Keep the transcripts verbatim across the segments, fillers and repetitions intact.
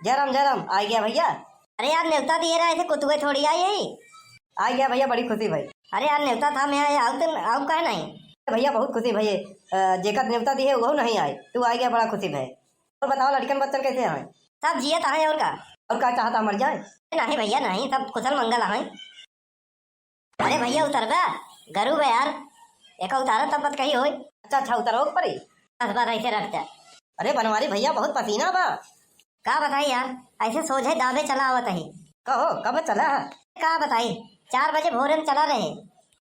जय राम, जय राम। आ गया भैया। अरे यार, नेवता दिए रहा, ऐसे कुतुए थोड़ी आई है। आ गया भैया, बड़ी खुशी भई। अरे यार, नेवता था मैं, आऊ तो, आऊ काहे नहीं? भैया, बहुत खुशी भई। अ, जेकर नेवता दिए, वो नहीं आए, तू आ गया, बड़ा खुशी भई। और बताओ, लड़कन बच्चन कैसे हैं? सब जियत हैं, और का? और का चाहता, मर जाए? नहीं भैया, नहीं, सब कुशल मंगल हैं। अरे भैया, उतरबा? गरू बा यार, एका उतारा, तब बात कही होई। अच्छा, अच्छा, उतरो ऊपर ही। बस, बस, ऐसे रख दे। अरे बनवारी भैया, बहुत पसीना बा। का बताई यार, ऐसे सोझे दाबे चला आवत ही। कहो, कब चला है? का बताई, चार बजे भोरे में चला रहे।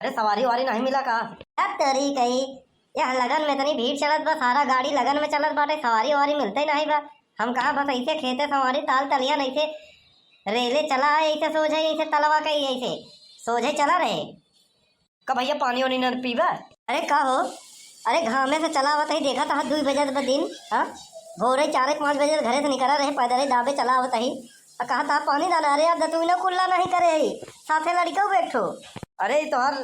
अरे सवारी वारी नहीं मिला का? अब तेरी कही, यह लगन में इतनी भीड़ चलत बा, सारा गाड़ी लगन में चलत बाटे, सवारी वारी मिलते नहीं बा। हम कहा बस ऐसे खेते सवारी ताल तलिया नहीं से रेले चला है, ऐसे सोझे, ऐसे तलवा कही, ऐसे सोझे चला रहे। का भैया, पानी वानी न पीबा? अरे का हो, अरे घामे से चला आवत ही, देखा था दुई बजे बा दिन, हाँ, भोरे चार एक पाँच बजे घरे से निकला रहे, पैदल ही दाबे चला आवत ही। आ कहा था पानी दाना, अरे यार दतुई ना कुल्ला नहीं करे ही, साथे लड़का बैठो। अरे ई तोहार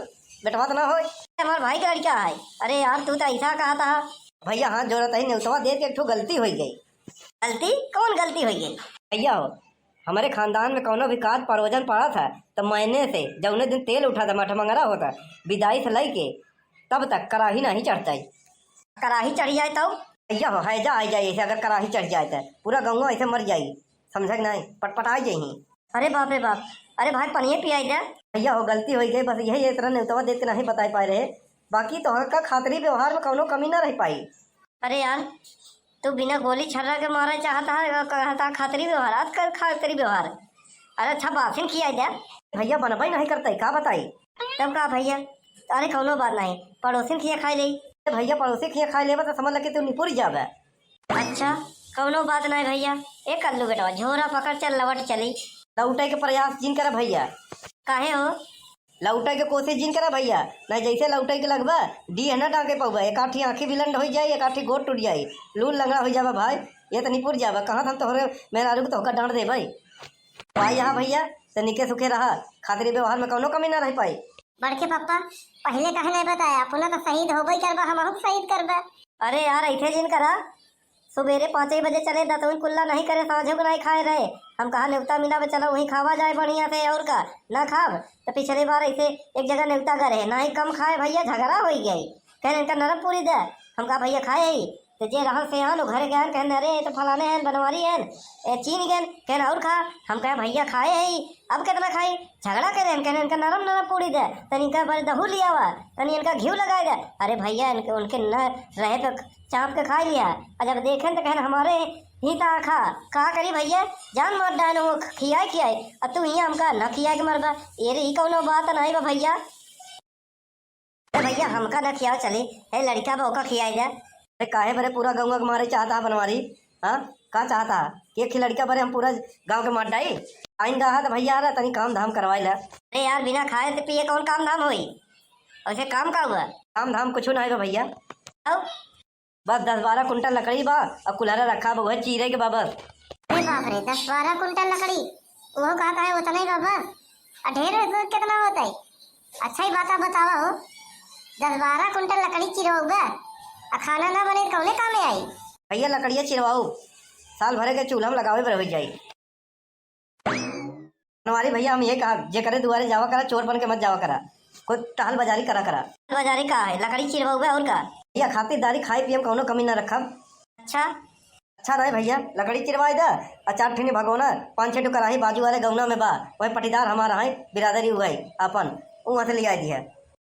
बेटवा तो ना होई? हमार भाई के लड़का है। अरे यार, तू तो ऐसा कहा था। भैया हाथ जोड़त ही, नेवतवा देत के एक ठो गलती होई गई। गलती? कौन गलती होई गई? भैया हो, हमरे खानदान में कौनो भी काज परोजन पड़त है, तो महीने से जौने दिन तेल उठा था, मठ मंगरा होता, बिदाई से लइके तब तक कराही नहीं चढ़ता है। कराही चढ़ जाए तो? भैया हो, हैजा आ जाए ऐसे, अगर कराही चढ़ जाए तो पूरा गौवा ऐसे मर जाई, समझे कि नहीं? पटपटाई जाई। अरे बाप रे बाप, अरे भाई पनिये पियाई दे। भैया हो, गलती होई गई, बस यही इतना नेवतवा देख के नहीं बताई पाए रहे, बाकी तोहका खातरी व्यवहार में कौनो कमी ना रह पाई। अरे यार, तू बिना गोली छर्रा के मारे चाहता है, कहता खातरी व्यवहार, आज कर खातरी व्यवहार। अरे अच्छा, बासिन खियाई दे। भैया बनबई नहीं करते, का बताई? तब का भैया? अरे कौनो बात नहीं, पड़ोसिन खिया खाई ले। ए भैया, पड़ोसी खिया खाई लेबा तो समझ ल कि तू निपुर जाबे। अच्छा, कौनो बात नहीं भैया। ए कल्लू बेटवा, झोरा पकड़ चल, लवट चली। लौटे के प्रयास जिन करा भैया। काहे हो? लौटे के कोशिश जिन करा भैया, नहीं जैसे लौटे के लगबा, डीह ना डांके पौबा, एक आठी आँखी बिलंड हो जाई, एक आठी गोड़ टूट जाई, लूल लंगड़ा हो जाबा भाई, ये तो निपुर जाबा। कहाँ हम तोहरे मेहरारू को तोहका डांट देबे। भाई यहाँ भैया, तो निके सुखे रहा, खातरी व्यवहार में कौनो कमी ना रह पाई। बड़के पप्पा, पहिले काहे नहीं बताया? अपना तो शहीद होबे ही करबा, हमहू के शहीद करबा। अरे यार, ऐसे जिन करा, सुबेरे पाँचे बजे चले, दतुई कुल्ला नहीं करे, साँझो को नहीं खाए रहे। हम कहा नेवता मिला बे, चलो वहीं खावा जाए बढ़िया से, और का, ना खाब तो पिछले बार ऐसे एक जगह नेवता गए रहे, नहीं कम खाए भैया, झगड़ा होई गई। कहन इनका नरम पूरी दे, हम कहा भैया खाए ही, तो जे रहन से आन, उ घरे गए, कहन अरे ये तो फलाने हैं, बनवारी हैं, ए, चीन गए, कहन और खा, हम कहे भैया खाए ही, अब कितना खाई? झगड़ा करे, हम कहने इनका नरम नरम पूरी दे, तनी इनका बस दहू लियावा, तनी इनका घी लगाए दे। अरे भैया, इनके, उनके न रहे पे चाँप के खाई लिया। और जब देखें तो कहन हमारे ही ता खा, का करी भैया, जान मार डायन वो खियाए खियाए, और तू हियाँ हमका न खियाए के मरबा। ये रे, ई कौनो बात नहीं बा भैया। ए भैया, हमका न खियाओ चली, ए लड़का बा ओका खियाए दे। अरे काहे बरे पूरा गौवा के मारे चाहता है बनवारी? हाँ, का चाहता है? एक ही लड़का बरे हम पूरा गाँव के मार डाई? आइन रहा तो भैया, आ रहा, तनी काम धाम करवाई ला। अरे यार, बिना खाए ते पिए कौन काम धाम होई? वैसे काम का हुआ? काम धाम कुछ ना है भैया। अब बस दस बारह कुंटल लकड़ी बा और कुल्हाड़ा रखा बा, वह चीरे के बा बस। अरे बाप रे, दस बारह कुंटल लकड़ी, वो का कहे उतना ही बा बस? आ ढेर कितना होता है? अच्छा ही बात बतावा हो, दस बारह कुंटल लकड़ी चिरवाउबा, आ खाना ना बने तो कौने कामे आई? भैया लकड़िया चिरवाऊ, साल भरे के चूल्हा में लगावे पर हो जाई। बनवारी भैया, हम ये कहा, जेकरे दुआरे जावा करा, चोर बन के मत जावा करा, कोई टहल बाजारी करा करा। बाजारी का है, लकड़ी चिरवाउबे और का? भैया खातिरदारी, खाई पिए में कौनो कमी ना रखब। अच्छा। अच्छा नहीं भैया, लकड़ी चिरवाई दा, और चार ठिनी भगोना, पाँच छह ठो कराही बाजू वाले गौना में बा, वही पटीदार हमारा है, बिरादरी हुआ है अपन, वहाँ से ले आई दिया।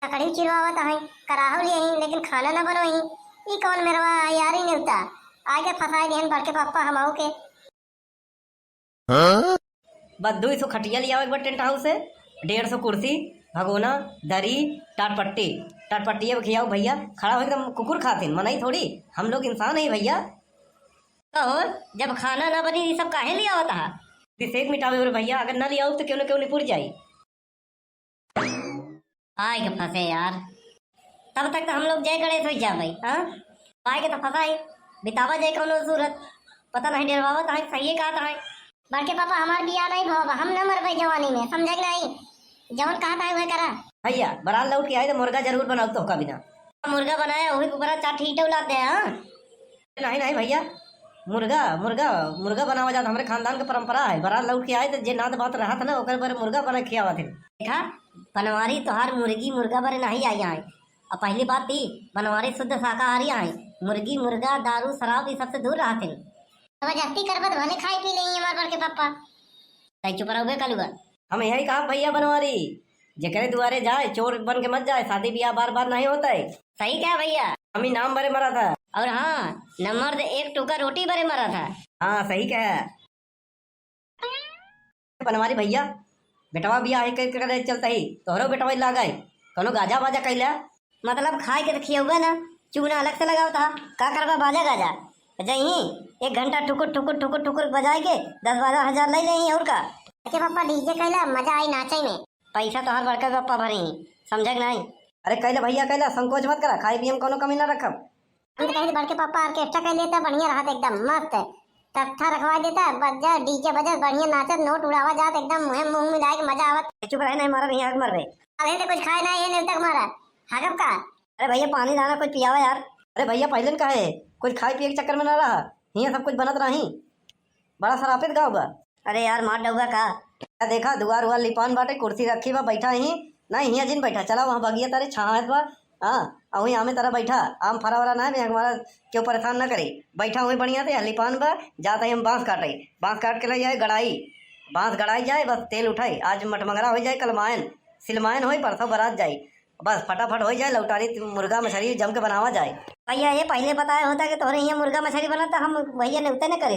लकड़ी चिरवावत है, कराहो लिए ही, लेकिन खाना ना बनो ही, ई कौन मेरवा यारी नेवता? आगे फंसाई दिहन बड़के पप्पा हमाऊ के। बस दुई सौ खटिया लियाओ एक बार टेंट हाउस से, डेढ़ सौ कुर्सी, भगोना, दरी, टाटपट्टी। टाटपट्टी अब खियाओ भैया, खड़ा हो एकदम कुकुर खातिन, मनई थोड़ी, हम लोग इंसान है भैया। कहो, जब खाना ना बनी, ये सब काहे लियावत हा? अभिषेक मिटावे वाले भैया, अगर ना लियाओ तो क्यों ना क्यों निपुर जाई। आए के फंसे यार, तब तक तो हम लोग जय गणेश हो जा भाई, हाँ? आए के तो फंसा है, बितावा जाए कौनो सूरत, पता नहीं डरवावत है, सही कहा है। बड़के पापा, हमार बियाह नहीं भवा बा, हम न मरबे जवानी में, समझे कि नहीं? जवन कहा था वह करा। भैया, बरात लौट के आए तो मुर्गा जरूर बनाओ तोहका बिना। मुर्गा बनाया, वही के ऊपर चार ठीटे उलाद दे, हाँ? नहीं, नहीं भैया, मुर्गा, मुर्गा, मुर्गा बनावा जात, हमरे खानदान के परंपरा है। बारात लौट के आए तो जे नात बात रहत ना, ओकर बरे मुर्गा बना खियावत है। देखा, बनवारी तोहार मुर्गी मुर्गा बरे नहीं आई आए। अब पहली बात थी, बनवारी शुद्ध शाकाहारी आए। मुर्गी, मुर्गा, दारू, शराब, ये सबसे दूर रहत है। जबरदस्ती करबत भले खाई पी लेंगे हमार बड़के पप्पा। तै चुप रहो बे कलुआ। हम यही कहा भैया बनवारी, जेकरे दुआरे जाए, चोर बन के मत जाए, शादी ब्याह बार बार नहीं होता है। सही कहा भैया। हम ही नाम बरे मरा था। और हाँ, न मर्द एक टुका रोटी बरे मरा था। हाँ, सही कहा। बनवारी भैया, बेटवा बियाह के करे चलता ही, तोहरो बेटवा लाग आए, कोनो गाजा बाजा कैला? मतलब खाए के तो खियौबे ना, चूना अलग से लगावत हा, का करबा बाजा गाजा? जही एक घंटा ठुकुर ठुकुर ठुकुर ठुकुर बजाए के दस बारह हजार ले लेही और का? अरे पापा, डीजे कैला, मजा आई नाचे में। पैसा तोहार बड़का पापा भरी, समझे के नहीं? अरे कैला भैया कैला, संकोच मत करा, खाए पिए में कोनो कमी ना रखब। हम तो कहे बड़के पापा ऑर्केस्ट्रा कर लेता, बढ़िया रहत एकदम मस्त। तख्ता रखवा देता, बजा, डीजे बजत, बढ़िया नाचत, नोट उड़ावा जात, एकदम मुँह मुँह मिलाए के मजा आवत। चुप रहे, नहीं मारब, यहाँ मरबे। अरे तो कुछ खाए ना, ये नहीं तक मारा। हगब का? अरे भैया पानी लाना, कुछ पियावा यार। अरे भैया पहले न कहे, कुछ खाए पिए के चक्कर में ना रहा, हियाँ सब कुछ बनत रही। बड़ा सरापित गाँव बा। अरे यार मार डउबा का? आ देखा दुआर उआर लिपान बाटे, कुर्सी रखी बा, बैठा ही। नहीं हियाँ जिन बैठा, चला वहाँ बगिया तारे छाँहत बा। हाँ, अउही आमे तरह बैठा, आम फरा वरा ना है, हमारा क्यों परेशान ना करे। बैठा हुई बढ़िया से, लिपान बा, जात ही हम बाँस काटे, बाँस काट के ले जाए गड़ाई, बाँस गड़ाई जाए, बस तेल उठाई, आज मटमंगरा हो जाए, कल मायन, सिलमायन होई, परसों बारात जाई, बस फटाफट हो जाए, लौटारी मुर्गा मछली जम के बनावा जाए। भैया ये पहले बताए होता कि तोहरे हियाँ मुर्गा मछली बनत तो हम भैया नेवता न करे,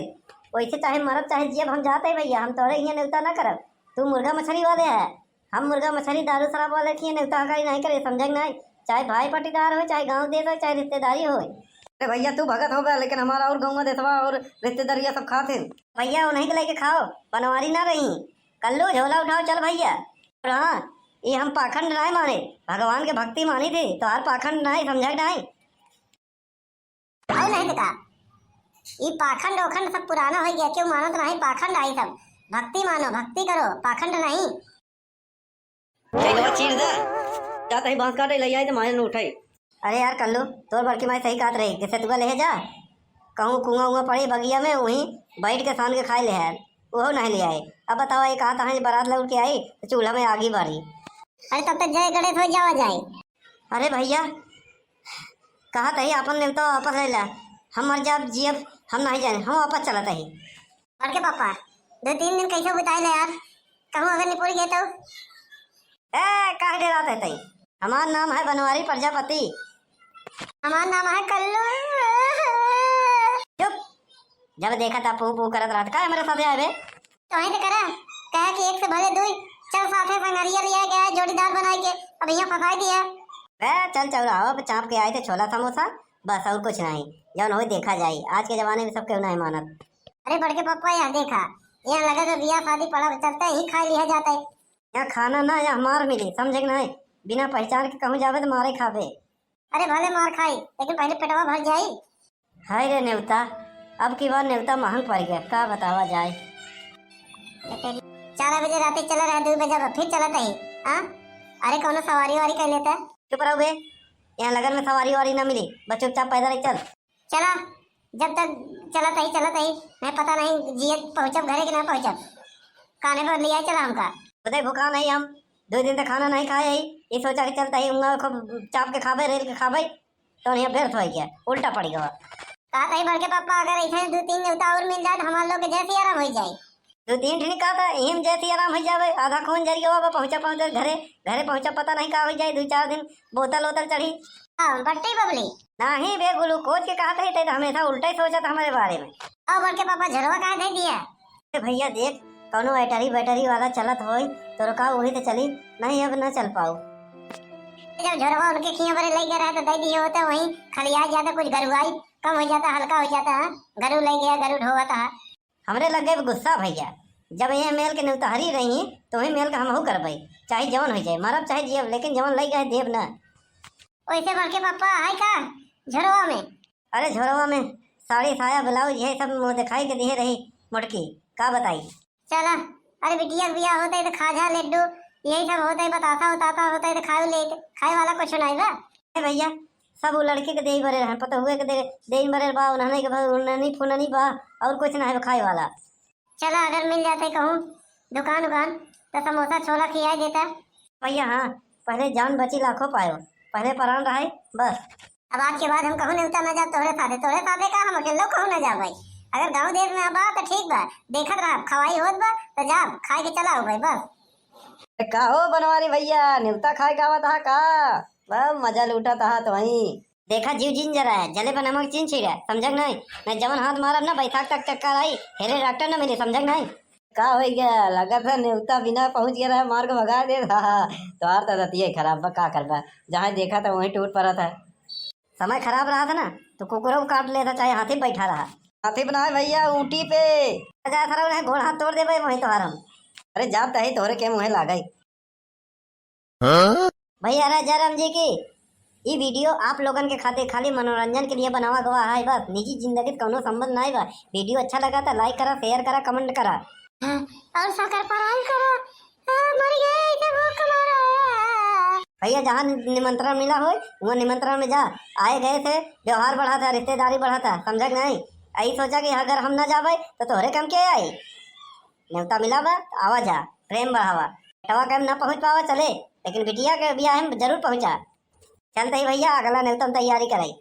वैसे चाहे मरब चाहे जियब हम जाते भैया, हम तोहरे हियाँ नेवता ना करब, तू मुर्गा मछली वाले है। हम मुर्गा मछली दारू शराब वाले के नेवता हकारी नहीं करे, समझे के नहीं? चाहे भाई पटीदार हो, चाहे गाँव देश हो, चाहे रिश्तेदारी हो। अरे भैया तू भगत हो गया, लेकिन हमारा और गाँव देशवा और रिश्तेदारिया सब खात हैं। भैया उन्हीं के लेके खाओ, बनवारी ना रही। कल्लू झोला उठाओ चल भैया। और हाँ, ये हम पाखंड नहीं माने, भगवान के भक्ति मानी थी, तो हर पाखंड नहीं, समझे के नहीं? और नहीं तो का, ई पाखंड ओखंड सब पुराना हो गया, क्यों मानत नहीं? पाखंड आई सब, भक्ति मानो, भक्ति करो, पाखंड नहीं। चैलवा चीर दे, जात ही बाँस काटे ले आई तो मायन उठाई। अरे यार कल्लू, तोर बड़की माई सही कहत रही कि सेतुआ ले जा, कहूँ कुआं उआं पड़ी बगिया में, वहीं बैठ के सान के खाए ले है, वो नहीं ले आए। अब बताओ, ये कहा था बारात लौट के आई तो चूल्हा में आगी बारी। अरे तब तक जय गणेश हो जावा जाए। अरे भैया, कहा तही आपन नेवता वापस ले ला। हम मर जाब जियब, हम नहीं जाने, हम वापस चलत ही। बड़के पापा, दो तीन दिन कैसे बिताए ले यार, कहूँ अगर निपुर गए तो। ए, काहे डेरात है तई? हमार नाम है बनवारी प्रजापति। हमार नाम है कल्लू। चुप, जब देखा था पू पू करत रहत, का हमारे साथे आवे? तो वहीं तो करा, कहा कि एक से भले दुई, चल साथे संगरिया लिया गया है, जोड़ीदार बनाए के, अब यहाँ फंसाई दिया। बे, चल चौराहा पे चाप के आए थे छोला समोसा, बस और कुछ नहीं, जौन होई देखा जाई। आज के जमाने में सब केहू नहीं मानत। अरे बड़के पप्पा, यहाँ देखा, यहाँ लगे तो बियाह शादी पड़ा चलते ही खा लिया जाता है। यहाँ खाना ना, यहाँ मार मिली, समझे के नहीं? बिना पहचान के कहूँ जावे तो मारे खावे। अरे भले मार खाई, लेकिन पहले पेटवा भर जाई। हाय रे नेवता, अब की बार नेवता महंग पड़ गया, का बतावा जाए। चार बजे राते चला रहा, दो बजे अब फिर चलत ही। हाँ, अरे कौनो सवारी वारी कर लेता। चुप रहो बे, यहाँ लगन में सवारी वारी ना मिली, बस चुपचाप पैदल ही चल। चला, जब तक चलत ही, चलत ही, मैं पता नहीं जियत पहुँचब घरे कि ना पहुँचब। कान्हे पर लिया चला हमका। खुदे भूखा नहीं हम, दो दिन तक खाना नहीं खाए ही, ये सोचा कि चलता ही उंगा खूब चाप के खाबे, रेल के खाबे, तो नहीं व्यर्थ हो गया, उल्टा पड़ गया। कहा था बड़के पापा, अगर ऐसे दो तीन नेवता और मिल जाए तो हमारे लोग के जैसे आराम हो जाए। दो तीन दिन कहा था, इही में जैसे आराम हो जावे, आधा खून जर गया बा, पहुँचा पहुँचा घरे, घरे पहुँचा पता नहीं का हो जाए, दो चार दिन बोतल वोतल चढ़ी। हाँ, बट्टी बबली। नहीं बे, ग्लूकोज के कहा था, तो हमेशा उल्टा ही सोचा था हमारे बारे में। और बड़के पापा झरवा काहे दे दिया? ए भैया देख, कौनो बैटरी बैटरी वाला चलत होई, तो रुका वही तो चली, नहीं अब ना चल पाऊ। जब झरवा उनके खिया बरे ले गया रहा तो दे दिए होते, वहीं खलिया जाता, कुछ गरुआई कम हो जाता, हल्का हो जाता। हाँ, गरु ले गया, गरु ढोवत हा। हमरे लग गए गुस्सा भैया, जब ये मेल के नेवतहरी रही तो वही मेल के हमहू करबे, चाहे जवन हो जाए, मरब चाहे जियब, लेकिन जवन ले गए देब ना। वैसे बड़के पापा है का झोरवा में? अरे झोरवा में साड़ी साया ब्लाउज यही सब मुँह दिखाई के दिए रही मोटकी, का बताई। चला, अरे बिटिया के बियाह होता है तो खाजा लड्डू यही सब होता है, बतासा उतासा होता है तो खाए ले, खाए वाला कुछ नहीं बा। ए भैया, सब उ लड़की के देई भरे रहन, पतोहुए के दे, देई भरे बा, उन्हने के भर, उन्हनी फुननी बा, और कुछ ना है खाए वाला। चला, अगर मिल जाते कहूँ दुकान उकान, तो समोसा छोला खिया देता। भैया हाँ, पहले जान बची लाखों पायो, पहले परान रहे बस। अब आज के बाद हम कहूँ नेवता ना जाब तोहरे साथे, तोहरे साथे का हम अकेलो कहूँ ना जाब भाई। अगर गाँव देश में बा तो ठीक बा, देखत रहब, खवाई होत बा तो जाब, खाए के चला हो भाई बस। ए, का हो बनवारी भैया, नेवता खाए का आवत हा का? बस मजा लूटत हा तो वहीं। देखा जीव जिन जरा है, जले पर नमक चिन छिड़े, समझक नहीं? मैं जवन हाथ मारब ना बैसाख तक चक्कर आई, हेले डॉक्टर न मिले, समझक नहीं? का हो गया, लगत है नेवता बिना पहुँच गया रहा, मार के भगा दे रहा। तोहार तो दतिये खराब बा, का करबा, जहाँ देखा था वहीं टूट पड़त है। समय खराब रहा था ना, तो कुकुरों को काट लेता, चाहे हाथी पे बैठा रहा। हाथी बनाए भैया, ऊँटी पे। जा सारा उन्हें गोड़ हाथ तोड़ दे भाई, वहीं तोहार हम। अरे जात है तोहरे के मुँहे लागे। भैया राजाराम जी की ई वीडियो आप लोगन के खातिर खाली मनोरंजन के लिए बनावा गवा है बस, निजी जिंदगी से कौनो संबंध नहीं बा। वीडियो अच्छा लगा तो लाइक करा, शेयर करा, कमेंट करा। और सकर पराई करा। हाँ, मर गए तो भूख मारा। भैया जहाँ नि-, निमंत्रण मिला होय, वहाँ निमंत्रण में जा। आए गए से व्यवहार बढ़ा था, रिश्तेदारी बढ़ा था, समझा कि नहीं? यही सोचा कि अगर हम ना जाबे तो तोहरे काम के आई? नेवता मिला बा, आवा जा, प्रेम बढ़ावा। बेटवा के हम ना पहुँच पावा चले, लेकिन बिटिया के बियाह में जरूर पहुँचा। चलते ही भैया अगला नेवता में तैयारी कराई।